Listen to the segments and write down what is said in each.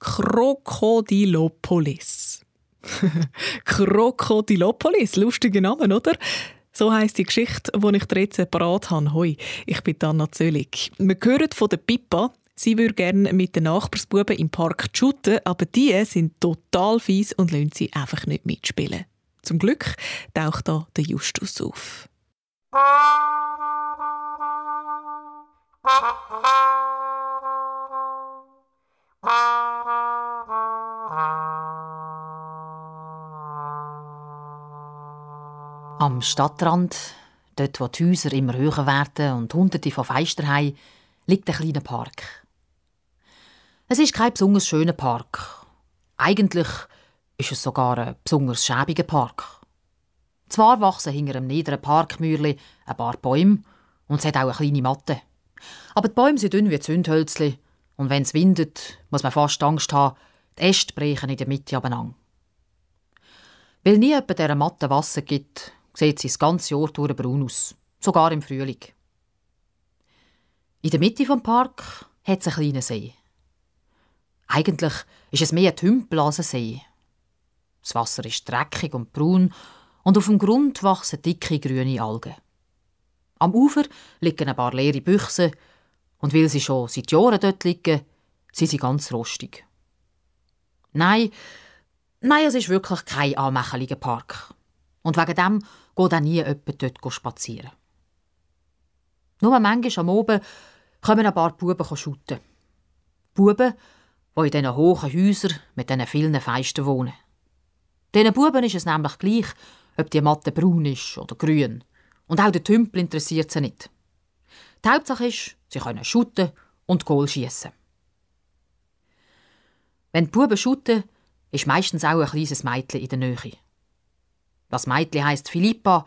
Krokodilopolis. Krokodilopolis, lustiger Name, oder? So heisst die Geschichte, die ich dir jetzt parat habe. Hoi, ich bin Anna Zöllig. Wir hören von der Pippa. Sie würde gerne mit den Nachbarsbuben im Park shooten, aber die sind total fies und lassen sie einfach nicht mitspielen. Zum Glück taucht da der Justus auf. Am Stadtrand, dort wo die Häuser immer höher werden und Hunderte von Fenstern haben, liegt ein kleiner Park. Es ist kein besonders schöner Park. Eigentlich ist es sogar ein besonders schäbiger Park. Zwar wachsen hinter einem niederen Parkmürli ein paar Bäume und es hat auch eine kleine Matte. Aber die Bäume sind dünn wie Zündhölzli und wenn es windet, muss man fast Angst haben, die Äste brechen in der Mitte abeinander. Weil nie jemand dieser Matte Wasser gibt, sieht sie das ganze Jahr durch braun aus, sogar im Frühling. In der Mitte des Parks hat es einen kleinen See. Eigentlich ist es mehr ein Tümpel als ein See. Das Wasser ist dreckig und braun und auf dem Grund wachsen dicke grüne Algen. Am Ufer liegen ein paar leere Büchse und weil sie schon seit Jahren dort liegen, sind sie ganz rostig. Nein, es ist wirklich kein anmächeliger Park. Und wegen dem geht auch nie jemand dort spazieren. Nur manchmal am Abend kommen ein paar Buben shooten. Buben, die in diesen hohen Häusern mit diesen vielen Fenstern wohnen. Diesen Buben ist es nämlich gleich, ob die Matte braun ist oder grün. Und auch der Tümpel interessiert sie nicht. Die Hauptsache ist, sie können shooten und Goal schiessen. Wenn die Buben shooten, ist meistens auch ein kleines Mädchen in der Nähe. Das Mädchen heisst Philippa,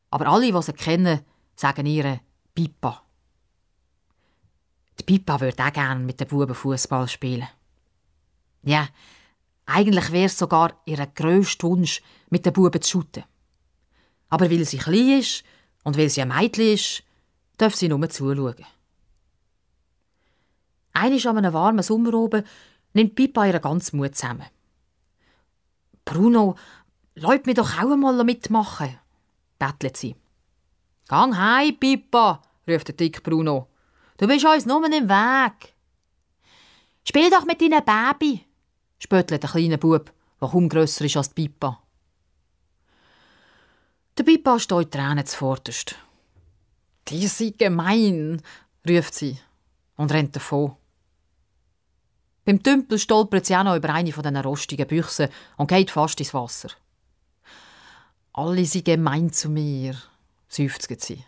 aber alle, die sie kennen, sagen ihr Pippa. Die Pippa würde auch gerne mit den Buben Fußball spielen. Ja, eigentlich wäre es sogar ihr grösster Wunsch, mit den Buben zu shooten. Aber weil sie klein ist und weil sie ein Mädchen ist, darf sie nur zuschauen. Einmal an einem warmen Sommerabend nimmt Pippa ihren ganzen Mut zusammen. «Bruno, lass mich doch auch einmal mitmachen», bettelt sie. «Gang heim, Pippa», ruft der dicke Bruno. «Du bist uns nur im Weg.» «Spiel doch mit deinem Baby», spöttelt der kleine Bub, der kaum grösser ist als die Pippa. Der Pippa steht Tränen zuvorderst. «Die sind gemein», ruft sie und rennt davon. Beim Tümpel stolpert sie auch noch über eine von diesen rostigen Büchsen und geht fast ins Wasser. «Alle sind gemein zu mir», seufzt sie.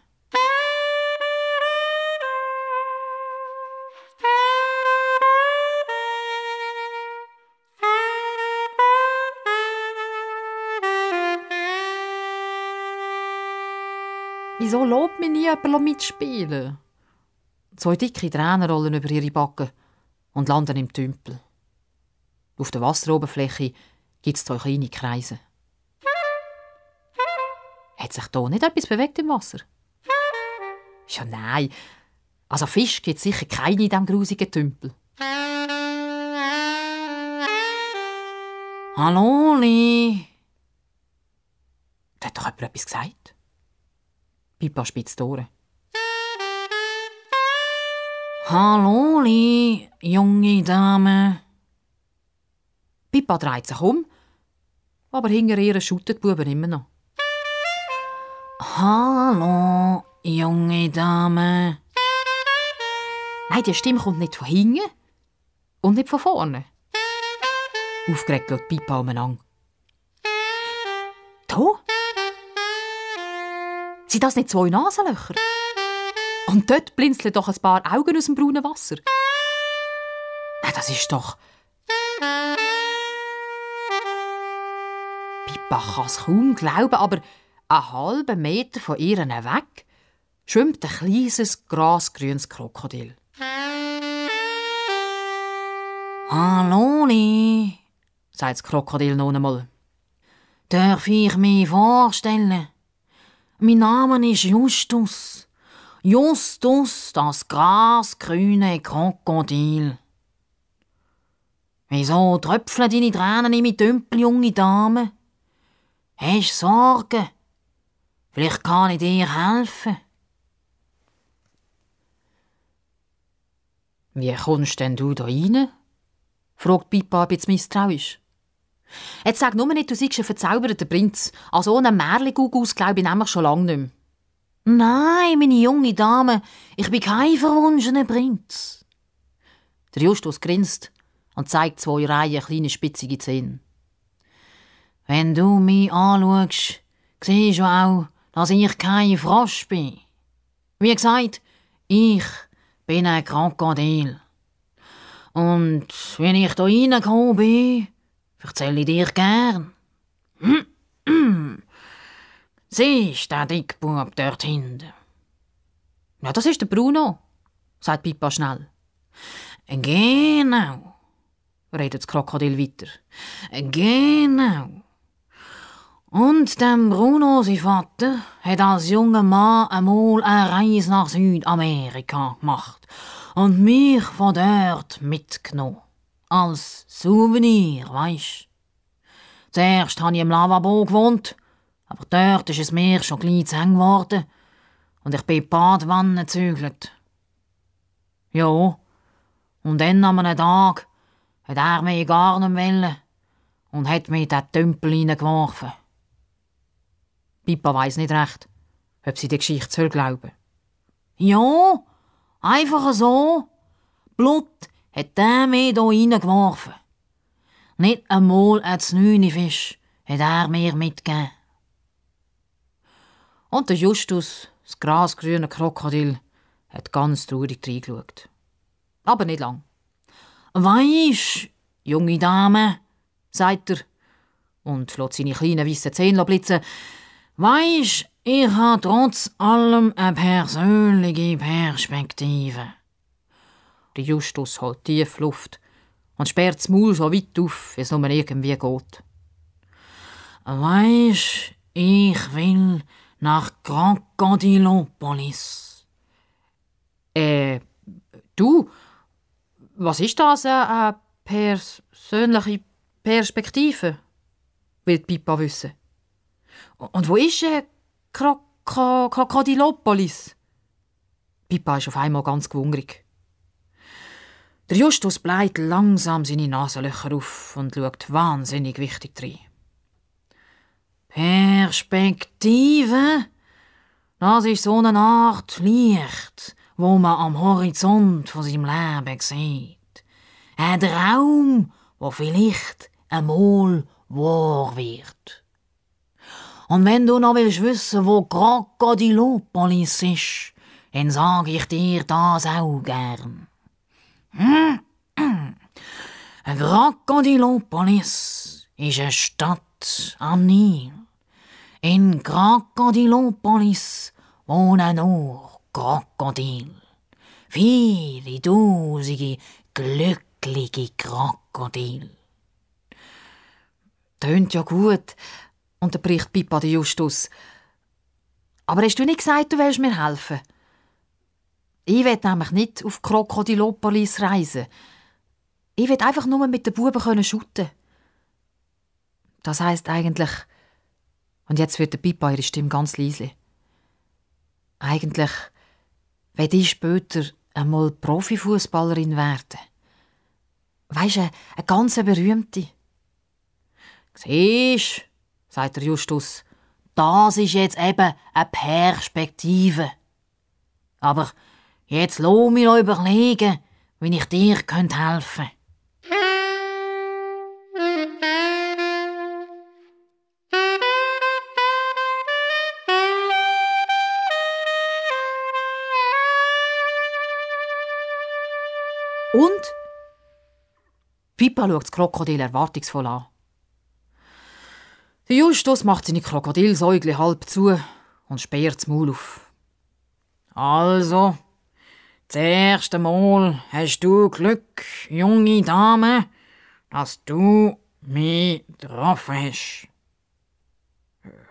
«Wieso lobt mich nie jemand mitspielen?» Zwei dicke Tränen rollen über ihre Backen und landen im Tümpel. Auf der Wasseroberfläche gibt es zwei kleine Kreise. Hat sich da nicht etwas bewegt im Wasser? Ja, nein. Also Fisch gibt es sicher keine in diesem grusigen Tümpel. «Halloli!» Da hat doch jemand etwas gesagt. Pippa spitzt die Ohren. «Halloli, junge Dame!» Pippa dreht sich um, aber hinter ihr shooten die Buben immer noch. «Hallo, junge Dame!» Nein, die Stimme kommt nicht von hinten und nicht von vorne. Aufgeregt schaut Pippa umeinander. «Da? Sind das nicht zwei Nasenlöcher? Und dort blinzeln doch ein paar Augen aus dem braunen Wasser. Nein, das ist doch...» Pippa kann es kaum glauben, aber einen halben Meter von ihr weg schwimmt ein kleines, grasgrünes Krokodil. «Halloli», sagt das Krokodil noch einmal. «Darf ich mich vorstellen? Mein Name ist Justus. Justus, das grasgrüne Krokodil.» «Wie Wieso tröpfeln deine Tränen in mein Tümpel, junge Dame? Hast Sorgen? Vielleicht kann ich dir helfen. Wie kommst denn du da rein? Fragt Pippa ein bisschen misstrauisch. Jetzt sag nur nicht, du seist ein verzauberter Prinz. An so einem Märchen-Gugus glaube ich nämlich schon lange nicht mehr. Nein, meine junge Dame, ich bin kein verwunschener Prinz. Der Justus grinst und zeigt 2 Reihen kleine spitzige Zähne. Wenn du mich anschaust, siehst du auch, dass ich kein Frosch bin. Wie gesagt, ich bin ein Krokodil. Und wenn ich da reingekommen bin, erzähle ich dir gern. Siehst du den Dickbub dort hinten? Ja, das ist der Bruno, sagt Pippa schnell. Genau, redet das Krokodil weiter. Genau. Und dem Bruno, sein Vater, hat als junger Mann einmal eine Reise nach Südamerika gemacht und mich von dort mitgenommen. Als Souvenir, weisst. Zuerst habe ich im Lavabo gewohnt, aber dort ist es mir schon gleich zu eng geworden und ich bin in die Badewanne gezügelt. Ja, und dann an einem Tag hat er mich gar nicht wollen und hat mich in den Tümpel hineingeworfen. Pippa weiss nicht recht, ob sie die Geschichte glauben soll. Ja, einfach so. Blut hat er mich hier hineingeworfen. Nicht einmal ein Znünifisch hat er mir mitgegeben. Und der Justus, das grasgrüne Krokodil, hat ganz traurig reingeschaut. Aber nicht lang. Weisst, junge Dame, sagt er und lässt seine kleinen weißen Zähne blitzen. Weisst, ich habe trotz allem eine persönliche Perspektive. Der Justus holt tief Luft und sperrt das Maul so weit auf, wie es nur irgendwie geht. Weisst, ich will nach Krokodilopolis. Du? Was ist das, eine persönliche Perspektive? Will Pippa wissen. Und wo ist Krokodilopolis? Pippa ist auf einmal ganz gewungrig. Der Justus bleibt langsam seine Nasenlöcher auf und schaut wahnsinnig wichtig rein. Perspektive? Das ist so eine Art Licht, wo man am Horizont von seinem Leben sieht. Ein Traum, der vielleicht einmal wahr wird. Und wenn du noch willst wissen, wo Krokodilopolis ist, dann sage ich dir das auch gern. Krokodilopolis ist eine Stadt am Nil. In Krokodilopolis wohnen nur Krokodile. Viele tausende glückliche Krokodile. Tönt ja gut, unterbricht Pippa den Justus. Aber hast du nicht gesagt, du willst mir helfen? Ich will nämlich nicht auf Krokodilopolis reisen. Ich will einfach nur mit den Buben shooten. Das heisst eigentlich... Und jetzt wird der Pippa ihre Stimme ganz leise. Eigentlich will ich später einmal Profifußballerin werden. Weisst du, eine ganz berühmte. Siehst, sagt der Justus, das ist jetzt eben eine Perspektive. Aber jetzt lass mich noch überlegen, wie ich dir helfen könnte. Und? Pippa schaut das Krokodil erwartungsvoll an. Der Justus macht seine Krokodilsäugle halb zu und sperrt das Maul auf. Also, das erste Mal hast du Glück, junge Dame, dass du mich getroffen hast.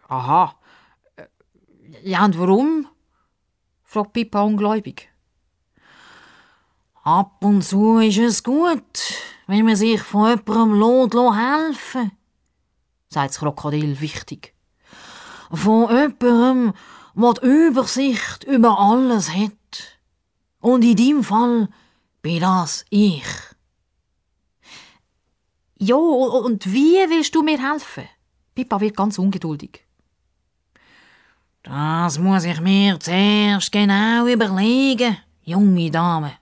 Aha. Ja, und warum? Fragt Pippa ungläubig. Ab und zu ist es gut, wenn man sich von jemandem helfen lässt, sagt das Krokodil wichtig. Von jemandem, der die Übersicht über alles hat. Und in deinem Fall bin das ich. Ja, und wie willst du mir helfen? Pippa wird ganz ungeduldig. Das muss ich mir zuerst genau überlegen, junge Dame.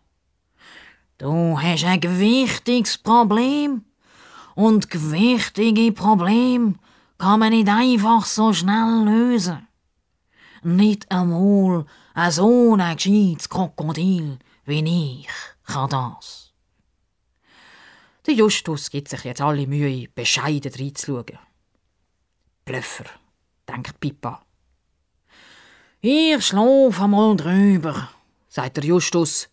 Du hast ein gewichtiges Problem. Und gewichtige Probleme kann man nicht einfach so schnell lösen. Nicht einmal so ein gescheites Krokodil wie ich kann das. Der Justus gibt sich jetzt alle Mühe, bescheiden reinzuschauen. Blöffer, denkt Pippa. Ich schlaf einmal drüber, sagt der Justus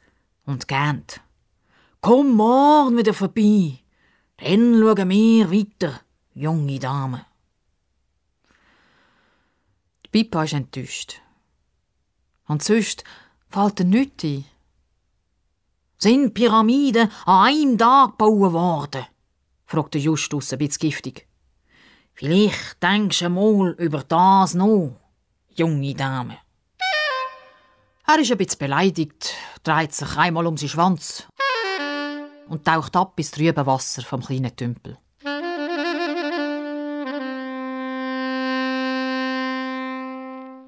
und gähnt. Komm morgen wieder vorbei, dann schauen wir weiter, junge Dame. Die Pippa ist enttäuscht. Und sonst fällt ihr nichts ein. Sind Pyramiden an einem Tag gebaut worden? Fragt der Justus ein bisschen giftig. Vielleicht denkst du mal über das noch, junge Dame. Er ist ein bisschen beleidigt, dreht sich einmal um seinen Schwanz und taucht ab ins trübe Wasser vom kleinen Tümpel.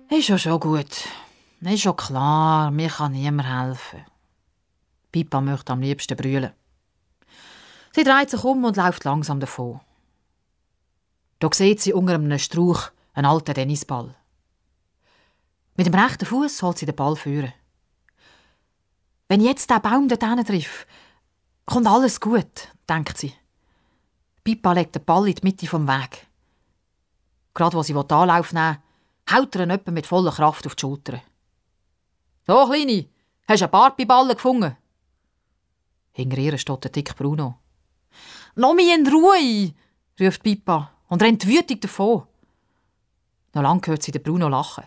Ist ja schon gut. Ist schon klar, mir kann niemand helfen. Pippa möchte am liebsten brüllen. Sie dreht sich um und läuft langsam davon. Da sieht sie unter einem Strauch einen alten Tennisball. Mit dem rechten Fuß holt sie den Ball führen. Wenn jetzt der Baum dort trifft, kommt alles gut, denkt sie. Pippa legt den Ball in die Mitte vom Weg. Gerade wo sie Anlauf nehmen will, haut er ihn jemand mit voller Kraft auf die Schulter. «So, Kleine, hast du einen Barbie-Ball gefunden?» Hinter ihr steht der dicke Bruno. «Lass mich in Ruhe!» ruft Pippa und rennt wütig davon. Noch lang hört sie den Bruno lachen.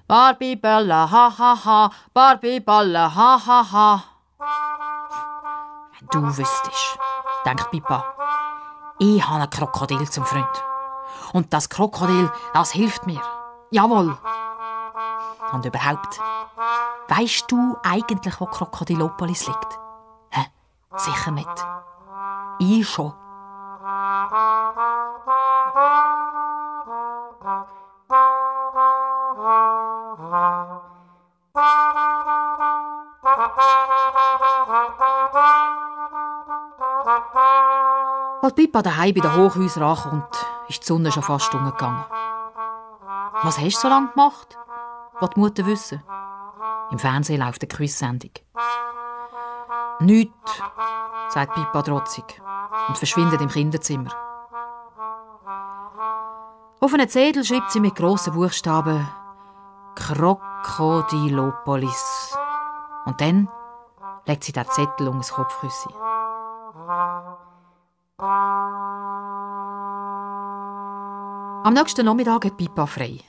«Barbie-Bälle, ha, ha, ha, Barbie-Bälle, ha, ha, ha.» «Wenn du wüsstest», denkt Pippa, «ich habe ein Krokodil zum Freund. Und das Krokodil, das hilft mir. Jawohl. Und überhaupt, weisst du eigentlich, wo Krokodilopolis liegt? Hä? Sicher nicht. Ich schon.» Als Pippa daheim bei den Hochhäusern ankommt, ist die Sonne schon fast untergegangen. «Was hast du so lange gemacht?» will die Mutter wissen. Im Fernsehen läuft eine Quiz-Sendung. «Nichts», sagt Pippa trotzig und verschwindet im Kinderzimmer. Auf einen Zettel schreibt sie mit grossen Buchstaben «Krokodilopolis». Und dann legt sie den Zettel um das Kopfkissen. Am nächsten Nachmittag hat Pippa frei.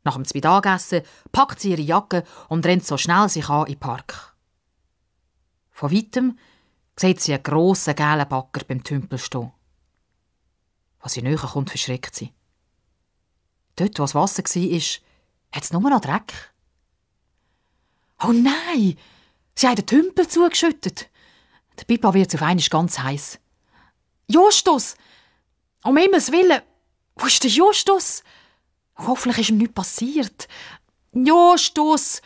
Nach dem Mittagessen packt sie ihre Jacke und rennt so schnell sich an in den Park. Von weitem sieht sie einen grossen gelben Bagger beim Tümpel stehen. Als sie näher kommt, verschreckt sie. Dort, wo das Wasser war, hat es nur noch Dreck. «Oh nein! Sie haben den Tümpel zugeschüttet!» Der Pippa wird auf einmal ganz heiß. «Justus! Um Himmels Willen! Wo ist der Justus? Hoffentlich ist ihm nichts passiert. Justus!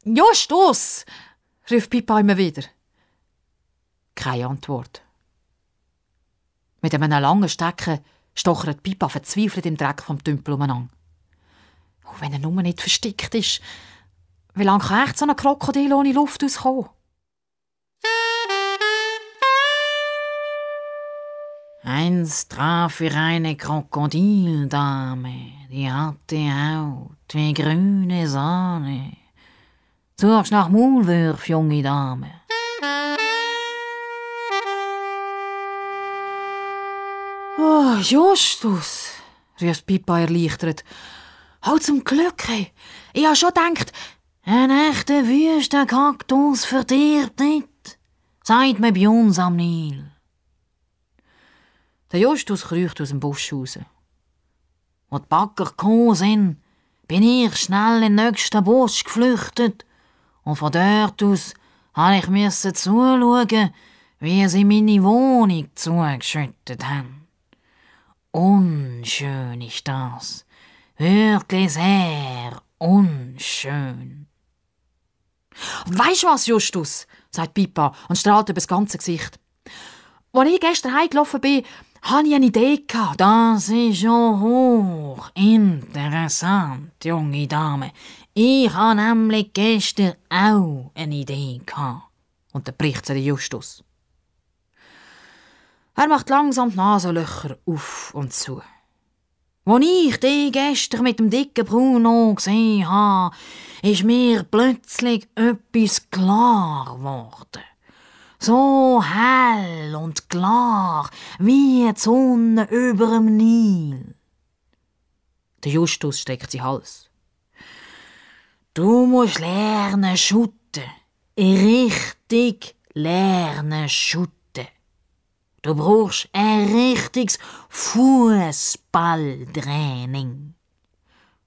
Justus!» ruft Pippa immer wieder. Keine Antwort. Mit einem langen Stecken stochert Pippa verzweifelt im Dreck vom Tümpel umeinander. Oh, wenn er nur nicht versteckt ist. Wie lange kann echt so ein Krokodil ohne Luft auskommen? Einst traf ich eine Krokodildame, die hatte Haut wie grüne Sahne. Suchst nach Maulwürf, junge Dame. «Oh, Justus!» ruft Pippa erleichtert. «Halt zum Glück! Ich habe schon gedacht, ein echter Wüstenkaktus verdirbt nicht. sagt man bei uns am Nil. Der Justus kriecht aus dem Busch raus. Als die Bagger gekommen sind, bin ich schnell in den nächsten Busch geflüchtet und von dort aus musste ich zuschauen, wie sie meine Wohnung zugeschüttet haben. Unschön ist das, wirklich sehr unschön. «Weisst was, Justus?» sagt Pippa und strahlt über das ganze Gesicht. «Als ich gestern heimgelaufen bin, hatte ich eine Idee. Das ist ja hoch interessant, junge Dame. Ich hatte nämlich gestern auch eine Idee. Und dann bricht sie Justus. Er macht langsam die Nasenlöcher auf und zu. Als ich dich gestern mit dem dicken Bruno gesehen habe, ist mir plötzlich etwas klar geworden. So hell und klar wie die Sonne über dem Nil. Der Justus steckt den Hals. Du musst lernen schutten. Richtig lernen schutten. Du brauchst ein richtiges Fußballtraining.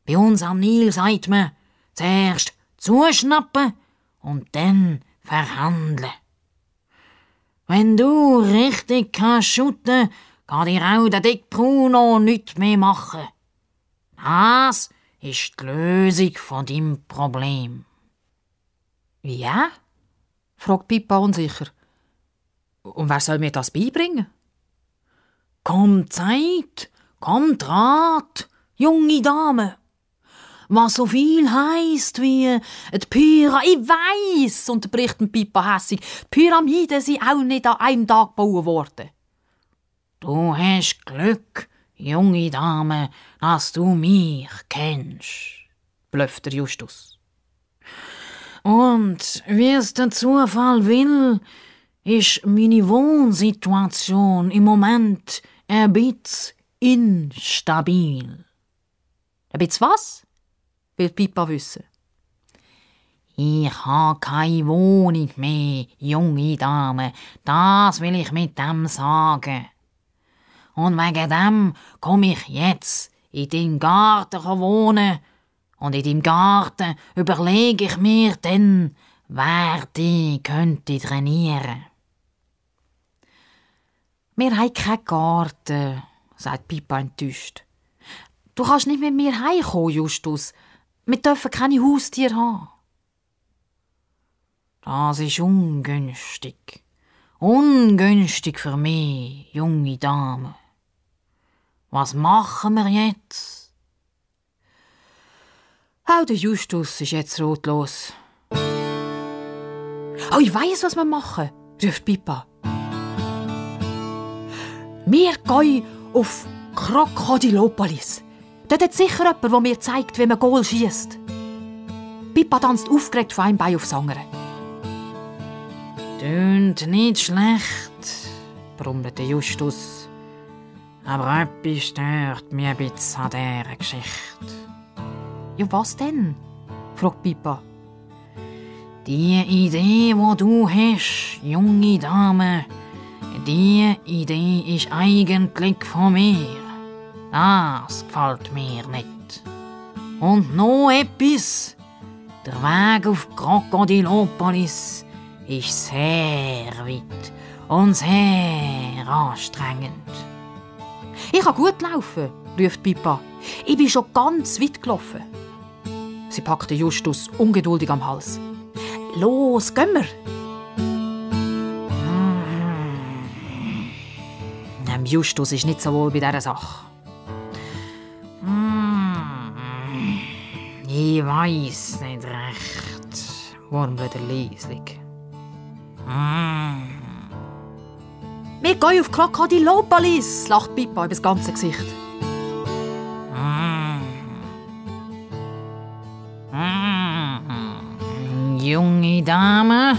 Bei uns am Nil sagt man, zuerst zuschnappen und dann verhandeln. Wenn du richtig kannst schutten, kann dir auch der dick Bruno nichts mehr machen. Das ist die Lösung von deinem Problem. Ja? Fragt Pippa unsicher. Und wer soll mir das beibringen? Kommt Zeit, kommt Rat, junge Dame. Was so viel heisst wie die Pyramide. Ich weiss, unterbricht Pippa hässig. Die Pyramiden sind auch nicht an einem Tag gebaut worden. Du hast Glück, junge Dame, dass du mich kennst, blöfft der Justus. Und wie es der Zufall will, ist meine Wohnsituation im Moment ein bisschen instabil. Ein bisschen was? Will Pippa wissen. Ich habe keine Wohnung mehr, junge Dame. Das will ich mit dem sagen. Und wegen dem komme ich jetzt in deinem Garten wohnen. Und in deinem Garten überlege ich mir dann, wer dich könnte trainieren. Wir haben keinen Garten, sagt Pippa enttäuscht. Du kannst nicht mit mir heimkommen, Justus. Wir dürfen keine Haustiere haben. Das ist ungünstig. Ungünstig für mich, junge Dame. Was machen wir jetzt? Auch der Justus ist jetzt rotlos. Oh, ich weiss, was wir machen, ruft Pippa. Wir gehen auf Krokodilopolis. Dort hat sicher jemand, der mir zeigt, wie man Goal schiesst. Pippa tanzt aufgeregt von einem Bein aufs andere. Tönt nicht schlecht, brummelte Justus. Aber etwas stört mich ein bisschen an dieser Geschichte. Ja, was denn? Fragt Pippa. Die Idee, die du hast, junge Dame, die Idee ist eigentlich von mir. Das gefällt mir nicht. Und noch etwas. Der Weg auf Krokodilopolis ist sehr weit und sehr anstrengend. Ich kann gut laufen, ruft Pippa. Ich bin schon ganz weit gelaufen. Sie packte Justus ungeduldig am Hals. Los, gehen wir! Justus ist nicht so wohl bei dieser Sache. Ich weiss nicht recht, murmelt er leislich. Wir gehen auf Krokodilopolis, lacht Pippa über das ganze Gesicht. Junge Dame,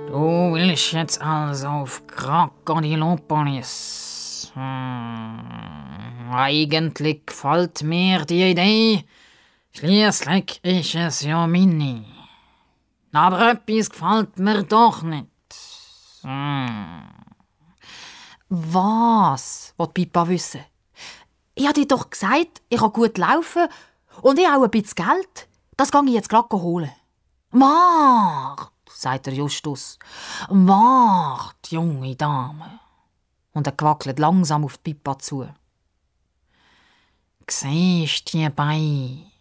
du willst jetzt also auf Krokodilopolis. Eigentlich gefällt mir die Idee. Schliesslich ist es ja meine. Aber etwas gefällt mir doch nicht. Was? Will Pippa wissen. Ich habe dir doch gesagt, ich kann gut laufen und ich habe auch ein bisschen Geld. Das gehe ich jetzt gleich holen. Wart, sagt der Justus. Wart, junge Dame. Und er quackelt langsam auf Pippa zu. Siehst du die Beine?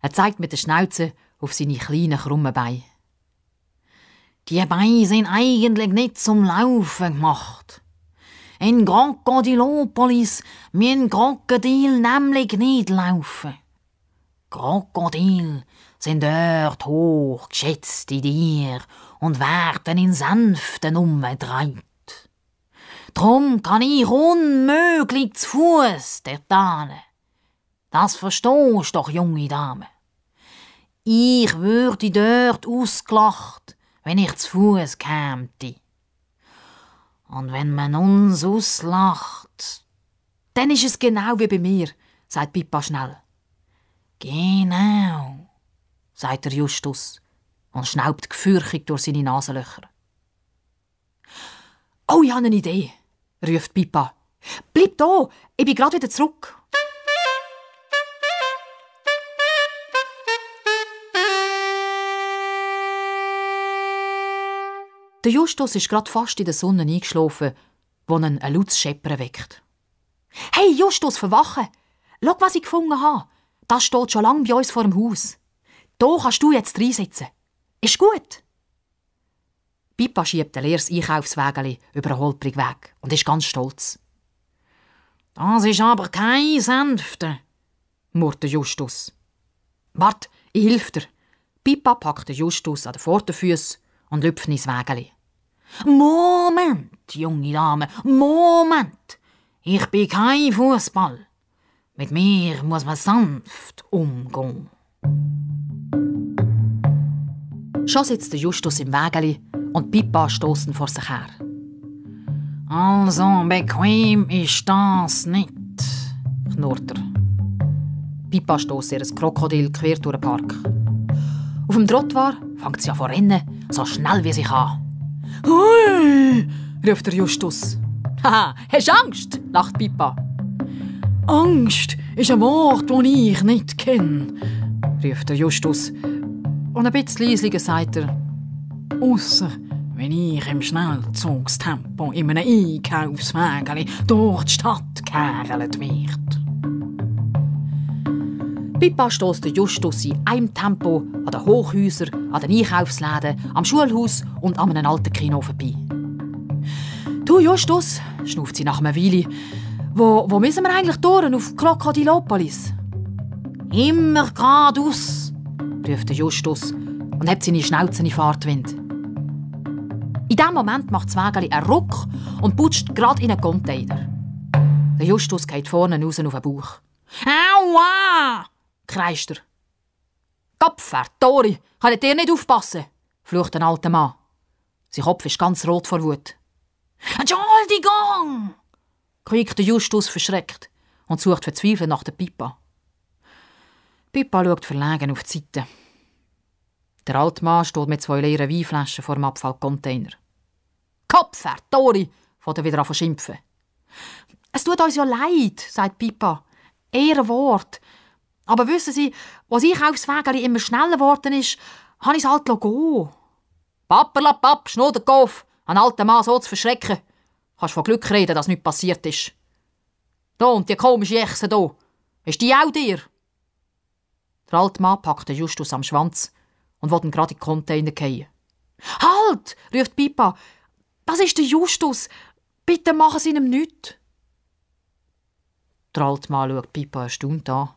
Er zeigt mit der Schnauze auf seine kleinen, krummen Beine. Die Beine sind eigentlich nicht zum Laufen gemacht. In Krokodilopolis müssen Krokodil nämlich nicht laufen. Krokodil sind dort hoch geschätzte Tiere und werden in sanften umgedreht. Drum kann ich unmöglich zu Fuß dorthin. Das verstehst doch, junge Dame. Ich würde dort ausgelacht, wenn ich zu Fuß käme. Und wenn man uns auslacht, dann ist es genau wie bei mir, sagt Pippa schnell. Genau, sagt der Justus und schnaubt gefürchtig durch seine Nasenlöcher. Oh, ich habe eine Idee, ruft Pippa. Bleib da, ich bin gerade wieder zurück. Der Justus ist gerade fast in der Sonne eingeschlafen, wo ihn ein lautes Scheppern weckt. Hey Justus, verwache! Schau, was ich gefunden habe. Das steht schon lange bei uns vor dem Haus. Da kannst du jetzt reinsitzen. Ist gut? Pippa schiebt ein leeres Einkaufswägeli über einen holprigen Weg und ist ganz stolz. Das ist aber kein Sanfte, murrt der Justus. Wart, ich hilf dir. Pippa packt den Justus an den Vorderfüßen und lüpft ins Wägeli. Moment, junge Dame, Moment! Ich bin kein Fußball. Mit mir muss man sanft umgehen. Schon sitzt der Justus im Wägeli und Pippa stossen vor sich her. Also bequem ist das nicht, knurrt er. Pippa stösst ihr ein Krokodil quer durch den Park. Auf dem Trottoir fängt sie an zu rennen, so schnell wie sie kann. «Hui!» ruft der Justus. «Haha, hast du Angst?» lacht Pippa. «Angst ist ein Wort, das ich nicht kenne», ruft der Justus. Und ein bisschen leisiger sagt er, «Ausser wenn ich im Schnellzugstempo in einem Einkaufswägeli durch die Stadt gekerlt wird.» Pippa stösst den Justus in einem Tempo an den Hochhäusern, an den Einkaufsläden, am Schulhaus und an einem alten Kino vorbei. «Du Justus», schnauft sie nach einer Weile, wo müssen wir eigentlich durch auf Krokodilopolis?» «Immer geradeaus», ruft der Justus und hebt seine Schnauze in Fahrtwind. In diesem Moment macht das Wägeli einen Ruck und putscht gerade in einen Container. Der Justus geht vorne raus auf den Bauch. «Aua!» kreischt er. «Kopfwert, Tori, könnt ihr nicht aufpassen?» flucht ein alter Mann. Sein Kopf ist ganz rot vor Wut. «Entschuldigung!» quiekt der Justus verschreckt und sucht verzweifelt nach der Pippa. Pippa schaut verlegen auf die Seite. Der alte Mann steht mit 2 leeren Weinflaschen vor dem Abfallcontainer. «Kopfwert, Tori!» fängt er wieder an zu schimpfen. «Es tut uns ja leid», sagt Pippa. «Eher ein Wort. Aber wissen Sie, als ich aufs Wägeli immer schneller geworden ist, habe ich es halt gehen. Papperlapapp, Schnurderkopf, einen alten Mann so zu verschrecken. Kannst von Glück reden, dass nichts passiert ist. Da und die komische Echse da. Ist die auch dir?» Der alte Mann packt den Justus am Schwanz und will ihn gerade in den Container fallen. «Halt!» ruft Pippa. «Das ist der Justus. Bitte machen Sie ihm nichts.» Der alte Mann schaut Pippa erstaunt an.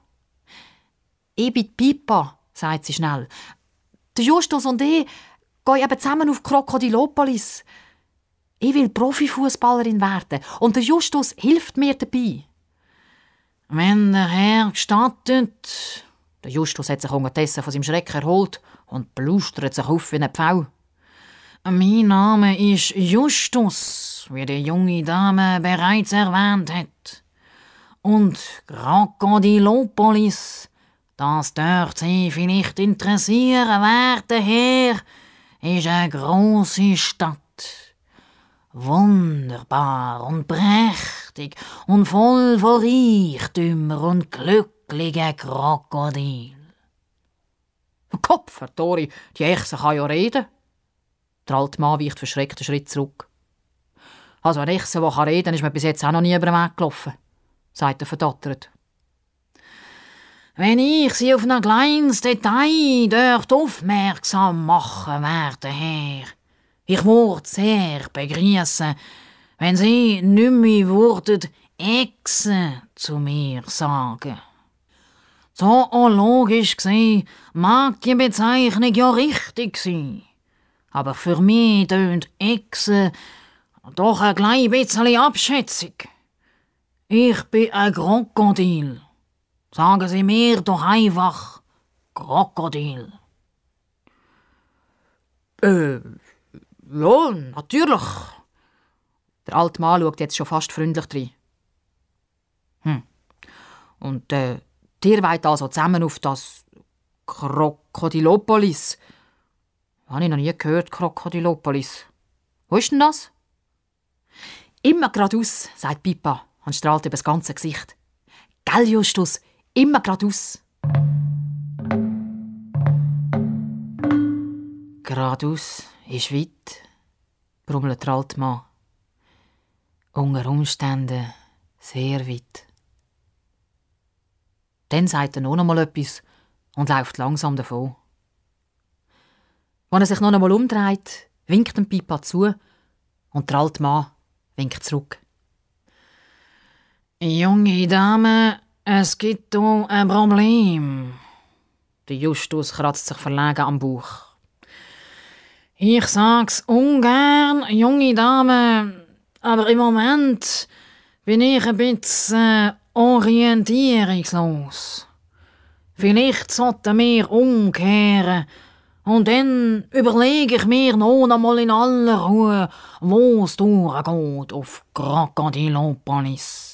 «Ich bin Pippa», sagt sie schnell. «Der Justus und ich gehen eben zusammen auf Krokodilopolis. Ich will Profifußballerin werden und der Justus hilft mir dabei.» «Wenn der Herr gestattet...» Der Justus hat sich unterdessen von seinem Schreck erholt und blustert sich auf wie ein Pfau. «Mein Name ist Justus, wie die junge Dame bereits erwähnt hat. Und Krokodilopolis, Das dürfte Sie vielleicht interessieren, werter Herr, ist eine grosse Stadt. Wunderbar und prächtig und voll von Reichtümer und glücklichen Krokodil. Kopf, Herr Tori, die Echse kann ja reden. Der alte Mann weicht verschreckt einen Schritt zurück. Also eine Echse, die reden kann, ist mir bis jetzt auch noch nie über den Weg gelaufen, sagt er verdattert. Wenn ich Sie auf ein kleines Detail dort aufmerksam machen werde, Herr, ich würde sehr begrüßen, wenn Sie nicht mehr würden Echse zu mir sagen. Zoologisch gesehen mag die Bezeichnung ja richtig sein, aber für mich tönt Echse doch ein klein bisschen abschätzig. Ich bin ein Krokodil. Sagen Sie mir doch einfach Krokodil. Ja, natürlich. Der alte Mann schaut jetzt schon fast freundlich rein. Und ihr wollt also zusammen auf das Krokodilopolis. Habe ich noch nie gehört, Krokodilopolis. Wo ist denn das? Immer geradeaus, sagt Pippa und strahlt über das ganze Gesicht. Gell, Justus, immer geradeaus. Geradeaus ist weit, brummelt der alte Mann. Unter Umständen sehr weit. Dann sagt er noch einmal etwas und läuft langsam davon. Wenn er sich noch einmal umdreht, winkt dem Pippa zu und der alte Mann winkt zurück. Junge Dame, es gibt hier ein Problem. Der Justus kratzt sich verlegen am Bauch. Ich sag's ungern, junge Dame, aber im Moment bin ich ein bisschen orientierungslos. Vielleicht sollten wir umkehren und dann überlege ich mir noch einmal in aller Ruhe, wo es durchgeht auf Krokodilopolis.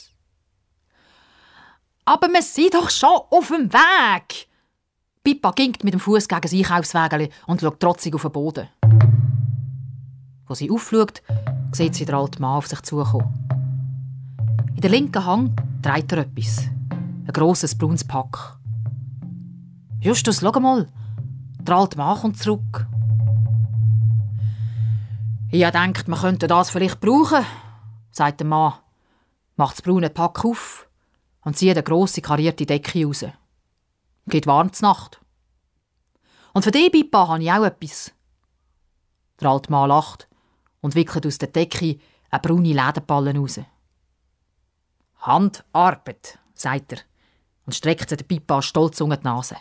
Aber wir sind doch schon auf dem Weg! Pippa ginkt mit dem Fuß gegen das Einkaufswägeli und schaut trotzig auf den Boden. Als sie aufschaut, sieht sie den alten Mann auf sich zukommen. In der linken Hand trägt er etwas. Ein grosses braunes Pack. Justus, schau mal. Der alte Mann kommt zurück. Ich denke, wir könnten das vielleicht brauchen, sagt der Mann, macht das braune Pack auf und zieht eine grosse karierte Decke raus. Geht warm zur Nacht. Und für dich, Pippa, habe ich auch etwas. Der alte Mann lacht und wickelt aus der Decke eine braune Lederballen raus. Handarbeit, sagt er und streckt der Pippa stolz unter die Nase.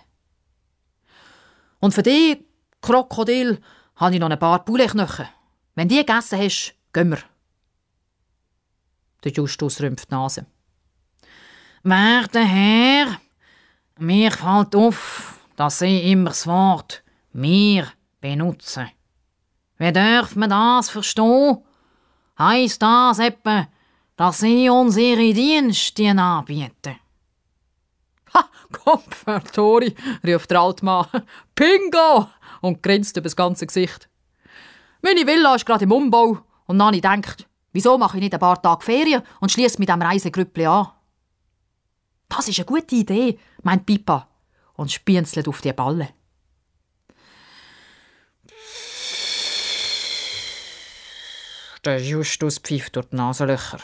Und für dich, Krokodil, habe ich noch ein paar Pouletknochen. Wenn du die gegessen hast, gehen wir. Der Justus rümpft die Nase. Werter Herr, mir fällt auf, dass Sie immer das Wort «mir» benutzen. Wie darf man das verstehen? Heisst das etwa, dass Sie uns Ihre Dienste anbieten? «Ha, Kopf, Herr Tori», ruft der alte Mann. «Bingo!» und grinst über das ganze Gesicht. Meine Villa ist gerade im Umbau und Nani denkt, wieso mache ich nicht ein paar Tage Ferien und schliesse mit dem Reisegrüppli an? Das ist eine gute Idee, meint Pippa und spienzelt auf die Balle. Der Justus pfeift durch die Nasenlöcher.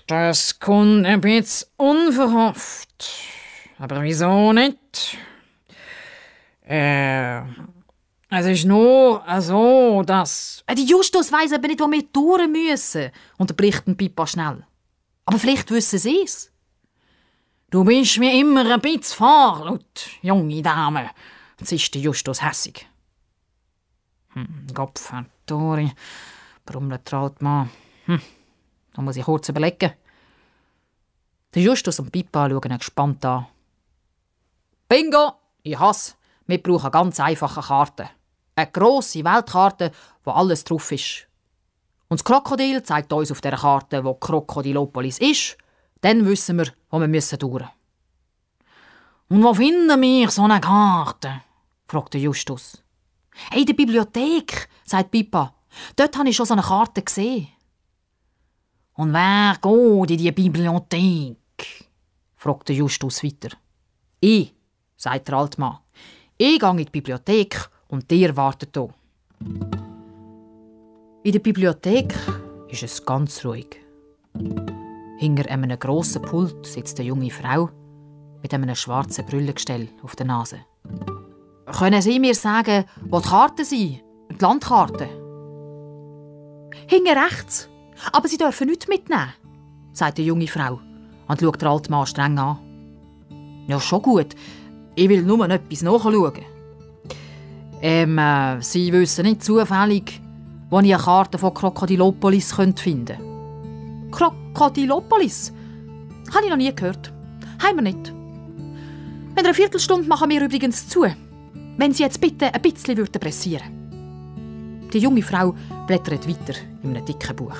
Das kommt ein bisschen unverhofft. Aber wieso nicht? Es ist nur so, dass... Die Justus weiss aber nicht, wo wir durch müssen, unterbricht Pippa schnell. Aber vielleicht wissen sie es. Du bist wie immer ein bisschen fahrlaut, junge Dame, zischt Justus hässig. Kopf, Herr Tori, brummelt der alte Mann. Da muss ich kurz überlegen. Der Justus und Pippa schauen ihn gespannt an. Bingo! Ich hasse. Wir brauchen ganz einfache Karten. Eine grosse Weltkarte, wo alles drauf ist. Und das Krokodil zeigt uns auf der Karte, wo Krokodilopolis ist, Dann wissen wir, wo wir durch müssen. «Und wo finden wir so eine Karte?» fragte Justus. «Hey, in der Bibliothek», sagt Pippa. «Dort habe ich schon so eine Karte gesehen.» «Und wer geht in die Bibliothek?» fragte Justus weiter. «Ich», sagt der Altmann. «Ich gehe in die Bibliothek und ihr wartet hier.» In der Bibliothek ist es ganz ruhig. Hinter einem grossen Pult sitzt eine junge Frau mit einem schwarzen Brillengestell auf der Nase. «Können Sie mir sagen, wo die Karten sind? Die Landkarten?» «Hinten rechts. Aber Sie dürfen nichts mitnehmen», sagt die junge Frau und schaut den alten Mann streng an. «Ja, schon gut. Ich will nur etwas nachschauen.» Sie wissen nicht zufällig, wo ich eine Karte von Krokodilopolis finden könnte. «Krokodilopolis? Habe ich noch nie gehört. Haben wir nicht. In einer Viertelstunde machen wir übrigens zu. Wenn Sie jetzt bitte ein bisschen pressieren würden.» Die junge Frau blättert weiter in einem dicken Buch.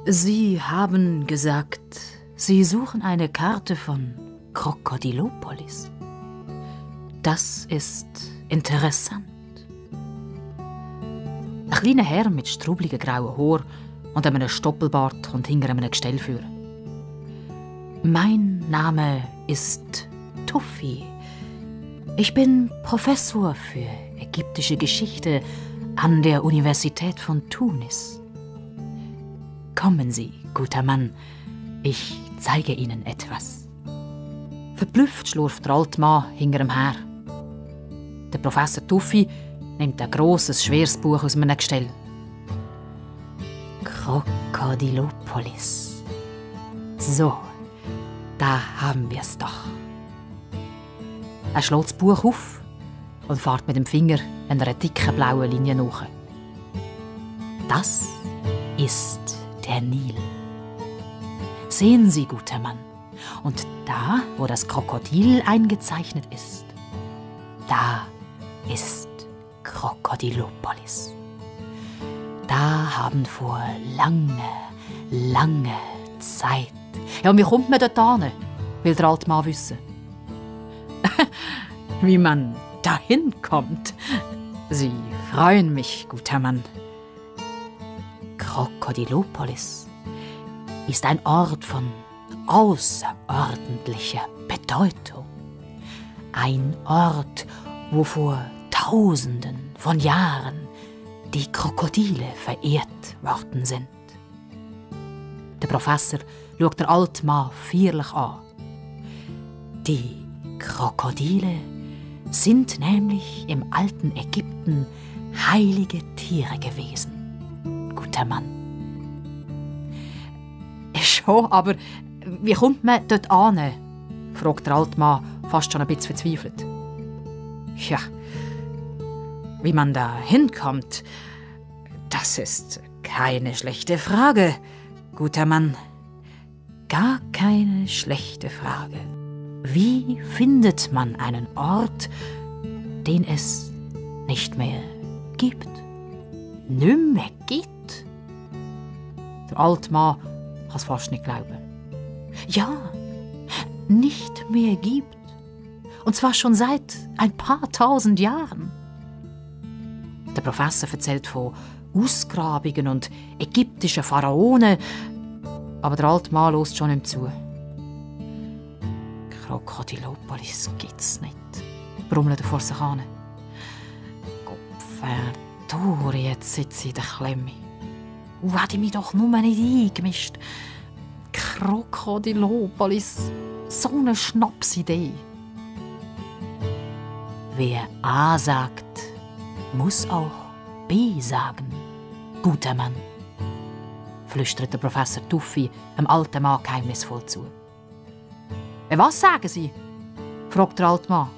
«Sie haben gesagt, Sie suchen eine Karte von Krokodilopolis. Das ist interessant.» Ein kleiner Herr mit strubligen grauen Haaren und einem Stoppelbart kommt hinter einem Gestell führen. «Mein Name ist Tuffy. Ich bin Professor für ägyptische Geschichte an der Universität von Tunis. Kommen Sie, guter Mann, ich zeige Ihnen etwas.» Verblüfft schlurft der alte Mann hinter ihm her. Der Professor Tuffy nimmt ein grosses, schweres Buch aus einem Gestell. «Krokodilopolis. So, da haben wir es doch.» Er schlägt das Buch auf und fährt mit dem Finger einer dicken blauen Linie nach. «Das ist der Nil. Sehen Sie, guter Mann, und da, wo das Krokodil eingezeichnet ist, da ist Krokodilopolis. Da haben vor lange Zeit...» «Ja, und wie kommt man dort hin?» will der alte Mann wissen. «Wie man dahin kommt. Sie freuen mich, guter Mann. Krokodilopolis ist ein Ort von außerordentlicher Bedeutung. Ein Ort, wo vor Tausenden von Jahren die Krokodile verehrt worden sind.» Der Professor schaut der alte Mann feierlich an. «Die Krokodile sind nämlich im alten Ägypten heilige Tiere gewesen, guter Mann.» «Schon, aber wie kommt man dort hin?» fragt der alte Mann fast schon ein bisschen verzweifelt. «Ja, wie man da hinkommt, das ist keine schlechte Frage, guter Mann. Gar keine schlechte Frage. Wie findet man einen Ort, den es nicht mehr gibt?» «Nicht mehr gibt?» Der alte Mann kann es fast nicht glauben. «Ja, nicht mehr gibt. Und zwar schon seit ein paar tausend Jahren.» Der Professor erzählt von Ausgrabungen und ägyptischen Pharaonen, aber der alte Mann hört schon nicht zu. «Krokodilopolis gibt's nicht», brummelt er vor sich hin. «Gott jetzt sitze ich in der Klemme. Und hätte ich mich doch nur nicht eingemischt. Krokodilopolis, so eine Schnapsidee.» «Wer A sagt, muss auch B sagen, guter Mann», flüstert der Professor Tuffy dem alten Mann geheimnisvoll zu. «Was sagen Sie?» fragt der alte Mann.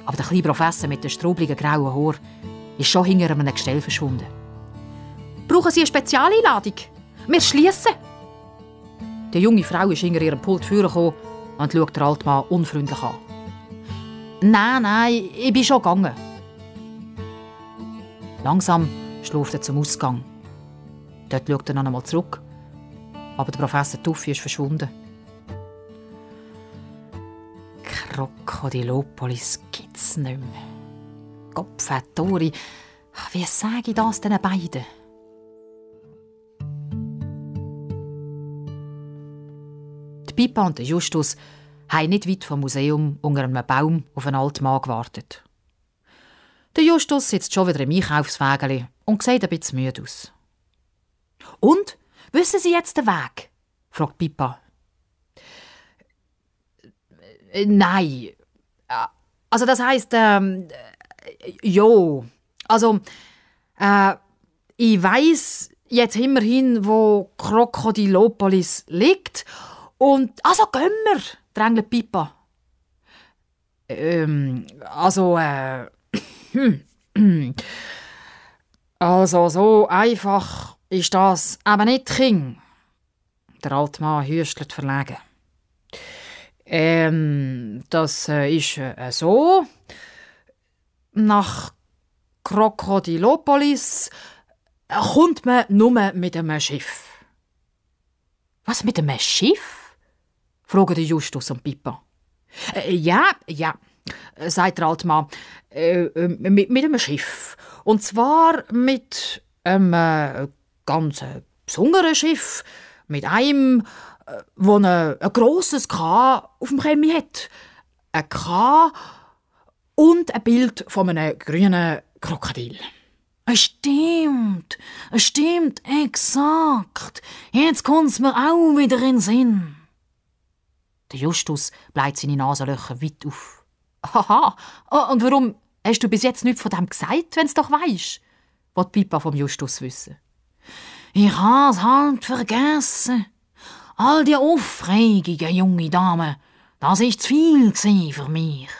Aber der kleine Professor mit den strubligen grauen Haaren ist schon hinter einem Gestell verschwunden. «Brauchen Sie eine Spezialeinladung? Wir schliessen!» Die junge Frau ist hinter ihrem Pult vorgekommen und schaut den alten Mann unfreundlich an. «Nein, ich bin schon gegangen.» Langsam schläft er zum Ausgang. Dort schaut er noch einmal zurück aber der Professor Tuffi ist verschwunden. Krokodilopolis gibt's nicht mehr. Gopfettori, wie sage ich das den beiden? Die Pippa und der Justus haben nicht weit vom Museum unter einem Baum auf einen alten Mann gewartet. Der Justus sitzt schon wieder im Einkaufswägeli und sieht ein bisschen müde aus. «Und? Wissen Sie jetzt den Weg?» fragt Pippa. «Nein. Also das heisst, ja. Also, ich weiss jetzt immerhin, wo Krokodilopolis liegt. Und, also gehen wir!» drängelt Pippa. Also so einfach ist das eben nicht, King. Der alte Mann hüstelt verlegen. Das ist so. Nach Krokodilopolis kommt man nur mit einem Schiff. «Was, mit einem Schiff?» fragen Justus und Pippa. Ja, sagt der alte Mann. Mit einem Schiff. Und zwar mit einem ganz besonderen Schiff. Mit einem, wo ein grosses K auf dem Chemie hat. Ein K und ein Bild von einem grünen Krokodil. Stimmt, exakt. Jetzt kommt's mir auch wieder in den Sinn. Der Justus bleibt seine Nasenlöcher weit auf. «Aha, und warum hast du bis jetzt nichts von dem gesagt, wenn's doch weisst?» will Pippa vom Justus wissen. «Ich has halt vergessen. All die Aufregungen, junge Dame, das ist zu viel für mich.»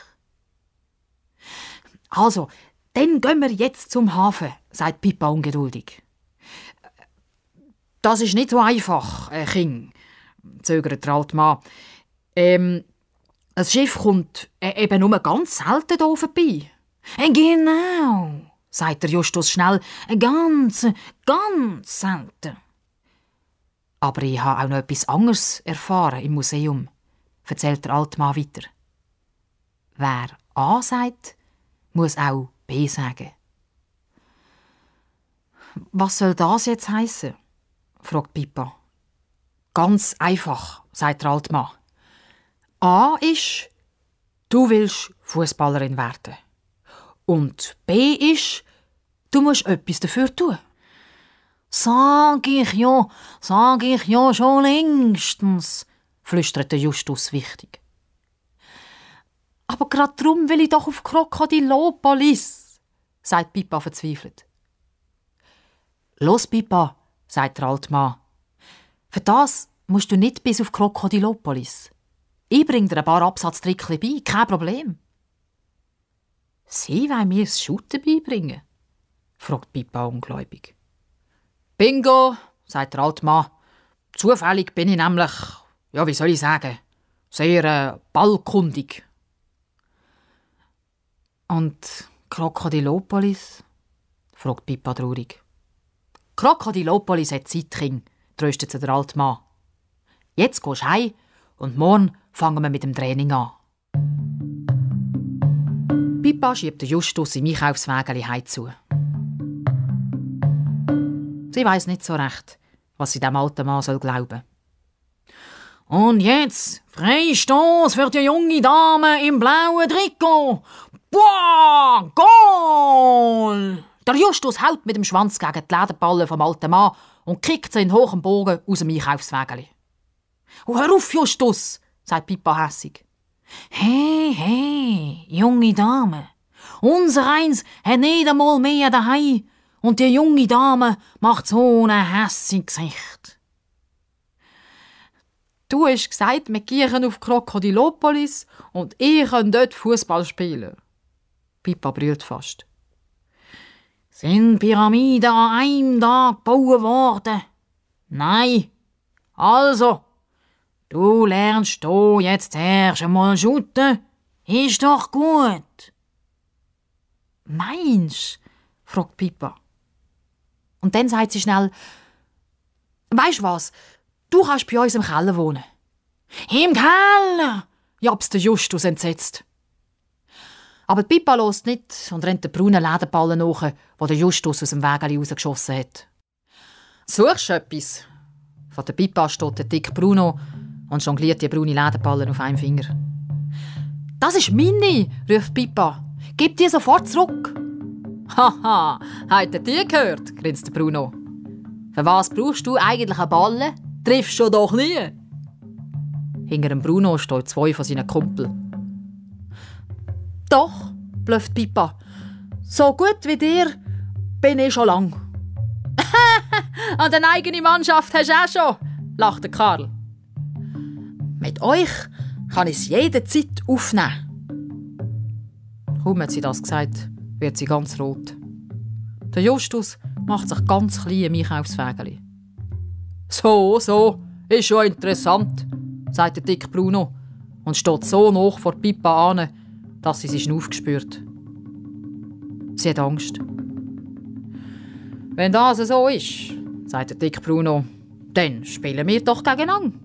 «Also, dann gehen wir jetzt zum Hafen», sagt Pippa ungeduldig. «Das ist nicht so einfach, King», zögert der alte Mann. Das Schiff kommt eben nur ganz selten hier vorbei.» «Genau», sagt der Justus schnell. «Ganz selten.» «Aber ich habe auch noch etwas anderes erfahren im Museum», erzählt der alte Mann weiter. «Wer A sagt, muss auch B sagen.» «Was soll das jetzt heissen?» fragt Pippa. «Ganz einfach», sagt der alte Mann. A ist, du willst Fußballerin werden. Und B ist, du musst etwas dafür tun. Sag ich ja schon längstens, flüstert der Justus wichtig. «Aber gerade darum will ich doch auf Krokodilopolis», sagt Pippa verzweifelt. «Los, Pippa», sagt der alte Mann. «Für das musst du nicht bis auf Krokodilopolis. Ich bringe dir ein paar Absatztrickchen bei, kein Problem.» «Sie wollen mir das Shooten beibringen?» fragt Pippa ungläubig. «Bingo», sagt der alte Mann. «Zufällig bin ich nämlich, ja, wie soll ich sagen, sehr ballkundig.» «Und Krokodilopolis?» fragt Pippa traurig. «Krokodilopolis hat Zeit, Kind», tröstet sie der alte Mann. «Jetzt gehst du heim und morgen fangen wir mit dem Training an.» Pippa schiebt den Justus im Einkaufswägeli heimzu. Sie weiss nicht so recht, was sie dem alten Mann glauben soll. «Und jetzt Freistoß für die junge Dame im blauen Trikot! Boah, Goal!» Der Justus haut mit dem Schwanz gegen die Lederballen vom alten Mann und kickt sie in hohem Bogen aus dem Einkaufswägeli. «Oh, hör auf, Justus!» sagt Pippa hässig. «Hey, junge Dame, unser Eins hat nicht einmal mehr daheim und die junge Dame macht so ein hässiges Gesicht.» «Du hast gesagt, wir gehen auf Krokodilopolis und ich kann dort Fußball spielen.» Pippa brüllt fast. «Sind Pyramiden an einem Tag gebaut worden?» «Nein. Also, du lernst hier jetzt erst einmal shooten. Ist doch gut.» «Meinst?» fragt Pippa. Und dann sagt sie schnell: «Weisst was? Du kannst bei uns im Keller wohnen. Im Keller! Japst der Justus entsetzt. Aber die Pippa hört nicht und rennt den braunen Lederballen nach, den der Justus aus dem Wägeli rausgeschossen hat. «Suchst du etwas?» Von der Pippa steht der dicke Bruno und jongliert die braune Lederballen auf einem Finger. «Das ist meine!» ruft Pippa. «Gib die sofort zurück!» «Haha, habt ihr die gehört?» grinst Bruno. «Für was brauchst du eigentlich einen Ballen? Triffst du doch nie!» Hinter dem Bruno stehen 2 von seinen Kumpeln. «Doch», blufft Pippa. «So gut wie dir bin ich schon lang.» «Und eine eigene Mannschaft hast du auch schon», lacht Karl. «Mit euch kann ich es jederzeit aufnehmen.» Kaum hat sie das gesagt, wird sie ganz rot. Der Justus macht sich ganz klein im Einkaufswägeli. «So, ist schon interessant», sagt der dicke Bruno und steht so nah vor Pippa an, dass sie sich aufgespürt. Sie hat Angst. «Wenn das so ist», sagt der dicke Bruno, «dann spielen wir doch gegeneinander.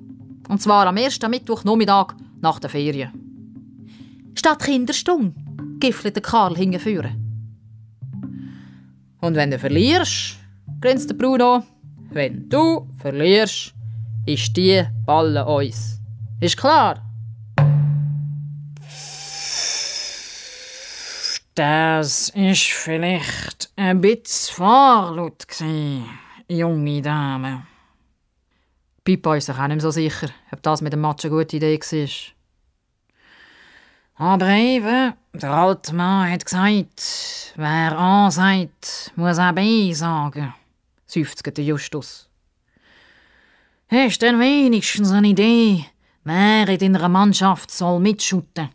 Und zwar am ersten Mittwochnachmittag nach der Ferien.» «Statt Kinderstunde», gifelt der Karl hingeführen. «Und wenn du verlierst», grinst der Bruno, «wenn du verlierst, ist die Balle uns. Ist klar?» «Das ist vielleicht ein bisschen vorlaut gewesen, junge Dame.» Pippa ist sich auch nicht mehr so sicher, ob das mit dem Match eine gute Idee war. «Aber eben, der alte Mann hat gesagt, wer A sagt, muss auch B sagen», seufzt der Justus. «Hast du denn wenigstens eine Idee, wer in deiner Mannschaft soll mitschuten?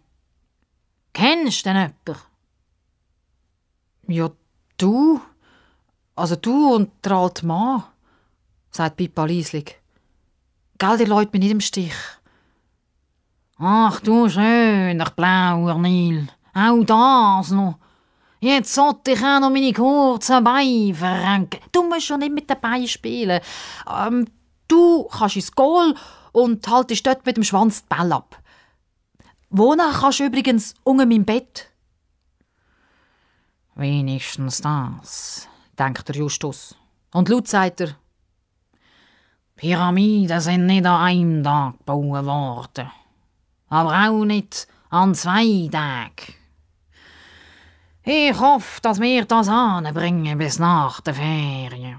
Kennst du denn jemanden?» «Ja, du. Also du und der alte Mann», sagt Pippa leislich. «Gell, die Leute mich nicht im Stich.» «Ach du schöner blauer Nil, auch das noch. Jetzt sollte ich auch noch meine kurzen Beine verrenken. Du musst schon nicht mit den Beinen spielen. Du kannst ins Goal und haltest dort mit dem Schwanz die Bälle ab. Wohnen kannst du übrigens unter meinem Bett.» «Wenigstens das», denkt der Justus. Und laut sagt er, «Pyramiden sind nicht an einem Tag gebaut worden. Aber auch nicht an 2 Tagen. Ich hoffe, dass wir das anbringen bis nach der Ferien.»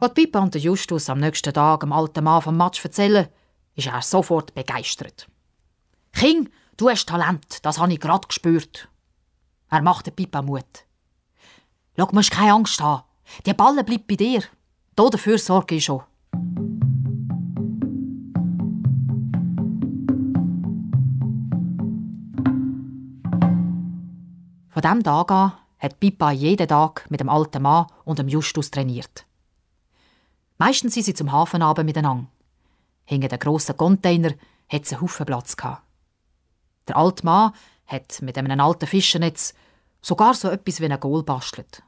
Als Pippa und der Justus am nächsten Tag dem alten Mann vom Match erzählen, ist er sofort begeistert. «Kind, du hast Talent, das habe ich gerade gespürt.» Er macht der Pippa Mut. «Schau, du musst keine Angst haben. Die Balle bleibt bei dir. Dafür sorge ich schon.» Von diesem Tag an hat Pippa jeden Tag mit dem alten Mann und dem Justus trainiert. Meistens sind sie zum Hafen runter miteinander. Hinter den grossen Container hat es einen Haufen Platz gehabt. Der alte Mann hat mit einem alten Fischernetz sogar so etwas wie ein Goal bastelt.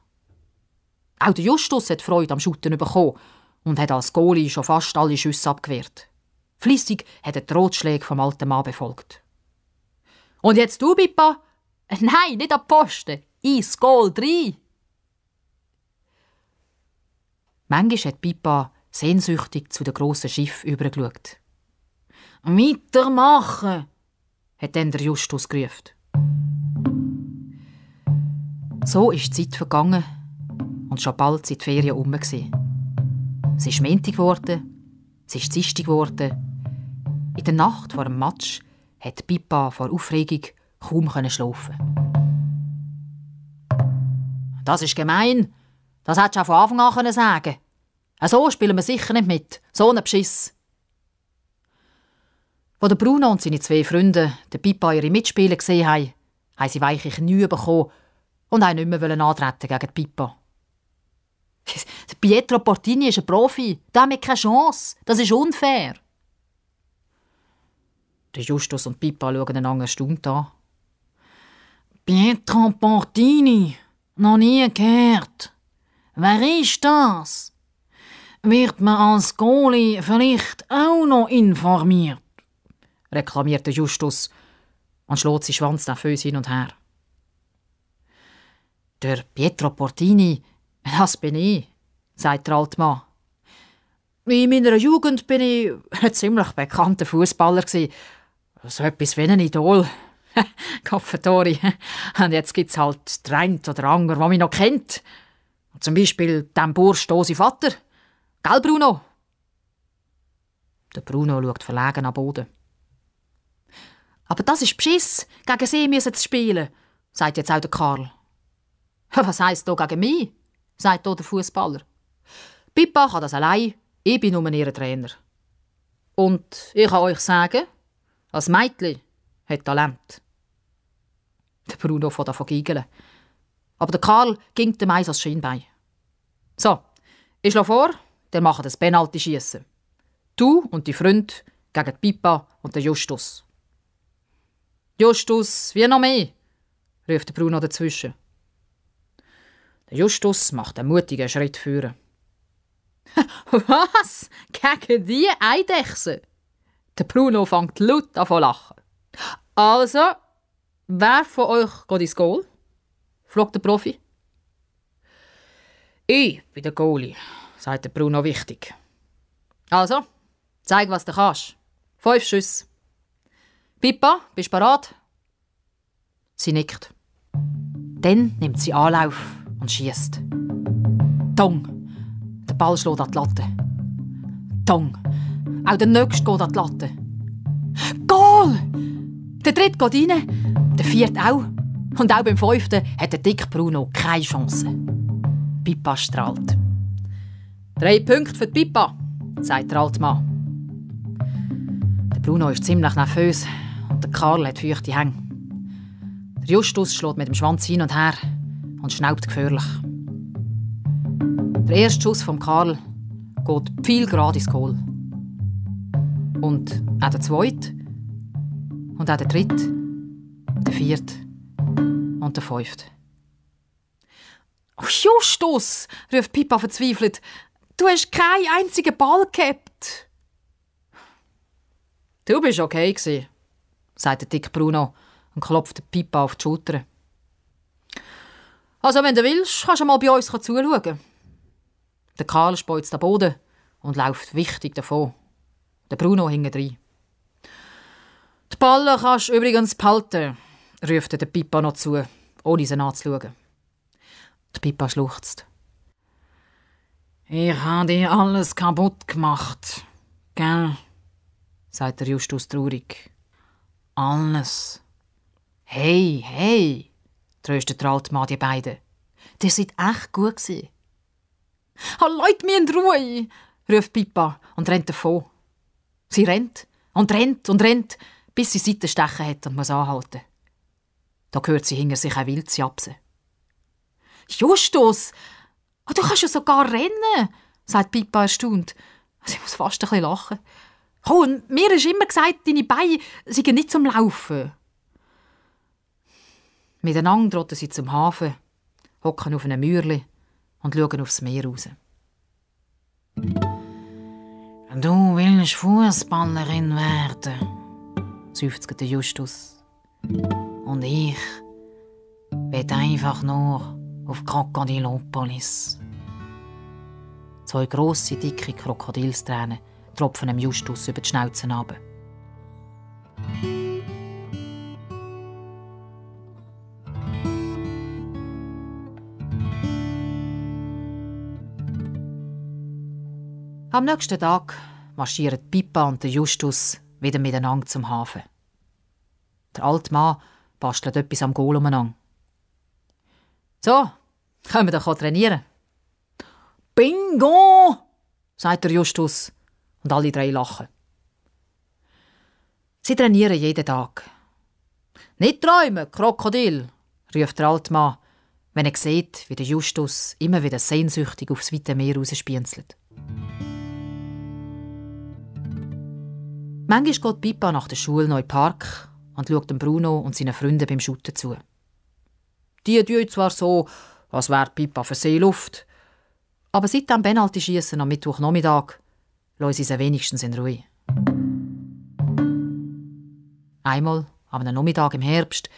Auch der Justus hat Freude am Shooten bekommen und hat als Goalie schon fast alle Schüsse abgewehrt. Flissig hat er die Rotschläge vom alten Mann befolgt. «Und jetzt du, Pippa?» «Nein, nicht an die Posten. Ins Goal 3!» Manchmal hat Pippa sehnsüchtig zu den grossen Schiffen übergeschaut. «Weitermachen!» hat dann der Justus gerufen. So ist die Zeit vergangen und schon bald sind die Ferien rum. Es ist Montag geworden, es ist Dienstag geworden. In der Nacht vor dem Match hat Pippa vor Aufregung kaum schlafen. «Das ist gemein. Das hättest du auch von Anfang an sagen können. So spielen wir sicher nicht mit. So ein Beschiss.» Als der Bruno und seine 2 Freunde den Pippa ihre Mitspieler gesehen haben, haben sie weiche Knie bekommen und wollten nicht mehr antreten gegen die Pippa. «Pietro Portini ist ein Profi. Der hat keine Chance. Das ist unfair.» Der Justus und Pippa schauen einander erstaunt an. «Pietro Portini? Noch nie gehört. Wer ist das? Wird man als Goalie vielleicht auch noch informiert? Reklamierte Justus und schlägt seinen Schwanz nervös hin und her. Der Pietro Portini, das bin ich, sagt der alte Mann. In meiner Jugend bin ich ein ziemlich bekannter Fußballer. So etwas wie ein Idol. Kaffetori. Und jetzt gibt es halt den einen oder anderen, der mich noch kennt. Zum Beispiel den Bursch, unseren Vater. Gell, Bruno? Der Bruno schaut verlegen am Boden. Aber das ist Beschiss. Gegen sie müssen sie spielen, sagt jetzt auch der Karl. Was heisst hier gegen mich? Sagt hier der Fußballer. Pippa kann das allein. Ich bin nur ihr Trainer. Und ich kann euch sagen, als Mädchen hat Talent. Der Bruno fährt an zu giggeln. Aber der Karl ging dem Eis als Schienbein. So, ich schlage vor, der macht das Penalty-Schiessen. Du und die Freunde gegen die Pippa und den Justus. Justus, wie noch mehr? Ruft der Bruno dazwischen. Der Justus macht einen mutigen Schritt führen. Was? Gegen die Eidechse? Der Bruno fängt laut an zu lachen. Also, wer von euch geht ins Goal? Fragt der Profi. Ich bin der Goalie, sagt der Bruno wichtig. Also, zeig, was du kannst. 5 Schüsse. Pippa, bist du bereit? Sie nickt. Dann nimmt sie Anlauf und schießt. Tong! Der Ball schlägt an die Latte. Tong! Auch der nächste geht an die Latte. Goal! Der dritte geht rein, der vierte auch. Und auch beim fünften hat der dicke Bruno keine Chance. Pippa strahlt. 3 Punkte für die Pippa, sagt der alte Mann. Der Bruno ist ziemlich nervös und der Karl hat feuchte Hänge. Der Justus schlägt mit dem Schwanz hin und her und schnaubt gefährlich. Der erste Schuss vom Karl geht viel gerade ins Goal. Und auch der zweite, und auch der dritte, der vierte und der fünfte. «Oh, Justus!» ruft Pippa verzweifelt. «Du hast keinen einzigen Ball gehabt!» «Du bist okay gewesen», sagt der dicke Bruno und klopft Pippa auf die Schulter. «Also, wenn du willst, kannst du mal bei uns zuschauen.» Der Karl speuzt den Boden und läuft wichtig davon. Der Bruno hinten rein. «Die Ballen kannst du übrigens behalten», ruft der Pippa noch zu, ohne sie anzuschauen. Die Pippa schluchzt. «Ich habe dir alles kaputt gemacht, gell?» sagt der Justus traurig. «Alles.» «Hey, hey!» tröstet der alte Mann die beiden. «Ihr seid echt gut gewesen.» «Leute mich in Ruhe!» ruft Pippa und rennt davon. Sie rennt und rennt und rennt, bis sie Seitenstechen hat und muss anhalten. Da hört sie hinter sich ein Wild japsen. «Justus, du kannst ja sogar rennen!» sagt Pippa erstaunt. Sie muss fast ein bisschen lachen. «Oh, und mir ist immer gesagt, deine Beine seien nicht zum Laufen.» Miteinander trotten sie zum Hafen, hocken auf einem Mäuerli und schauen aufs Meer raus. «Du willst Fußballerin werden», seufzt der Justus. «Und ich will einfach nur auf Krokodilopolis.» 2 grosse, dicke Krokodilstränen tropfen dem Justus über die Schnauze runter. Am nächsten Tag marschieren Pippa und der Justus wieder miteinander zum Hafen. Der alte Mann bastelt etwas am Goal umeinander. «So, können wir doch trainieren?» «Bingo!» sagt der Justus und alle 3 lachen. Sie trainieren jeden Tag. «Nicht träumen, Krokodil!» ruft der alte Mann, wenn er sieht, wie der Justus immer wieder sehnsüchtig aufs weite Meer rausspienzelt. Manchmal geht Pippa nach der Schule noch in den Park und schaut dem Bruno und seinen Freunden beim Schutten zu. Die tun zwar so, als wäre Pippa für Seeluft. Aber seit dem Penalty-Schiessen am Mittwochnachmittag lassen sie sie wenigstens in Ruhe. Einmal, an einem Nachmittag im Herbst,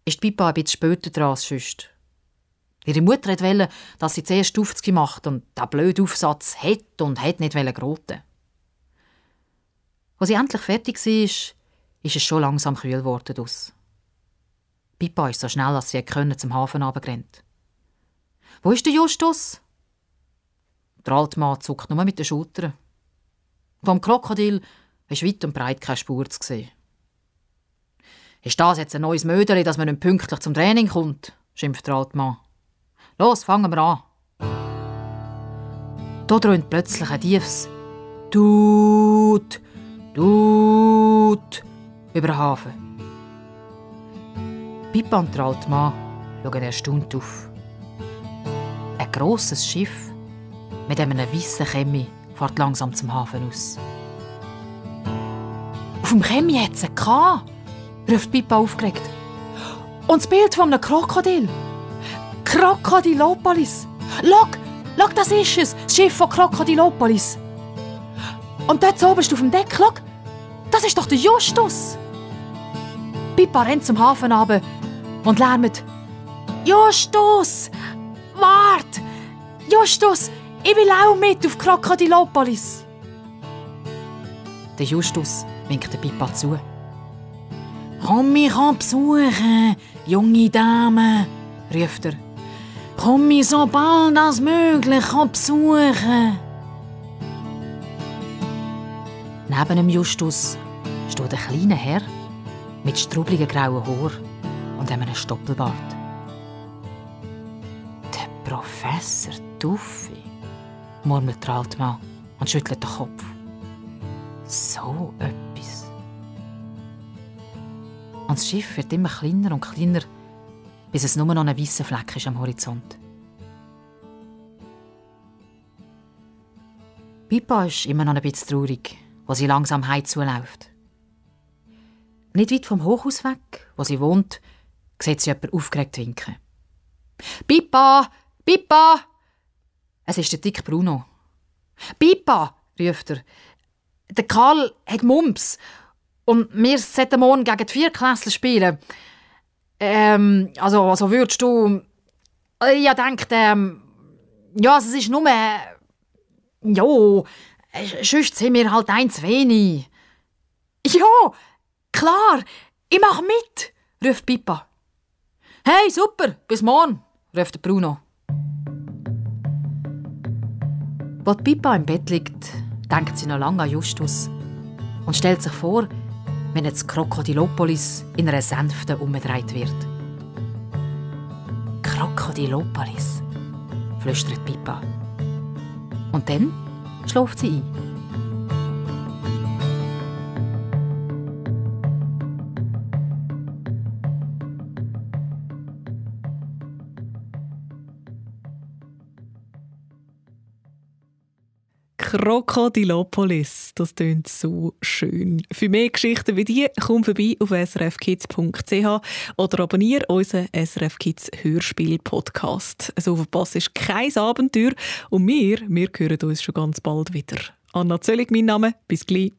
ist Pippa ein bisschen später dran als sonst. Ihre Mutter wollte, dass sie zuerst 50 macht und der blöde Aufsatz hätte und hätte nicht geraten. Als sie endlich fertig war, ist es schon langsam kühl geworden. Pippa ist so schnell, als sie zum Hafen runtergerannt. «Wo ist der Justus?» Der alte Mann zuckt nur mit den Schultern. Vom Krokodil ist weit und breit keine Spur zu sehen. «Ist das jetzt ein neues Möderli, dass man nicht pünktlich zum Training kommt?» schimpft der alte Mann. «Los, fangen wir an!» Da dröhnt plötzlich ein tiefes «Tut, tut» über den Hafen. Pippa und der alte Mann schauen erstaunt auf. Ein grosses Schiff mit einem weißen Chemie fährt langsam zum Hafen aus. «Auf dem Chemie hat es einen K!» ruft Pippa aufgeregt. «Und das Bild von einem Krokodil! Krokodilopolis! Schau, das ist es! Das Schiff von Krokodilopolis! Und dort oben auf dem Deck, schau, das ist doch der Justus!» Pippa rennt zum Hafen runter und lärmt: «Justus! Wart! Justus! Ich will auch mit auf Krokodilopolis!» Der Justus winkt der Pippa zu. «Komm mich besuchen, junge Dame!» ruft er. «Komm mich so bald als möglich besuchen!» Neben dem Justus steht ein kleiner Herr mit strubbligen grauen Haaren und einem Stoppelbart. «Der Professor Tuffy», murmelt der alte Mann und schüttelt den Kopf. «So etwas.» Und das Schiff wird immer kleiner und kleiner, bis es nur noch ein weisser Fleck ist am Horizont. Pippa ist immer noch ein bisschen traurig, als sie langsam heim zuläuft. Nicht weit vom Hochhaus weg, wo sie wohnt, sieht sie jemanden aufgeregt winken. «Pippa! Pippa!» Es ist der dicke Bruno. «Pippa!» ruft er. «Der Karl hat Mumps und wir sollten morgen gegen die Viertklässler spielen. Also würdest du...» «Ich denke, ja, es ist nur... sonst sind wir halt eins zu wenig.» «Ja, klar, ich mach mit!» ruft Pippa. «Hey, super, bis morgen!» ruft Bruno. Als Pippa im Bett liegt, denkt sie noch lange an Justus und stellt sich vor, wenn jetzt Krokodilopolis in einer Sänfte umgedreht wird. «Krokodilopolis», flüstert Pippa. Und dann schläft sie ein. Krokodilopolis, das tönt so schön. Für mehr Geschichten wie die, komm vorbei auf srfkids.ch oder abonniere unseren SRF Kids Hörspiel-Podcast. So verpasst ist kein Abenteuer und wir hören uns schon ganz bald wieder. Anna Zöllig, mein Name. Bis gleich.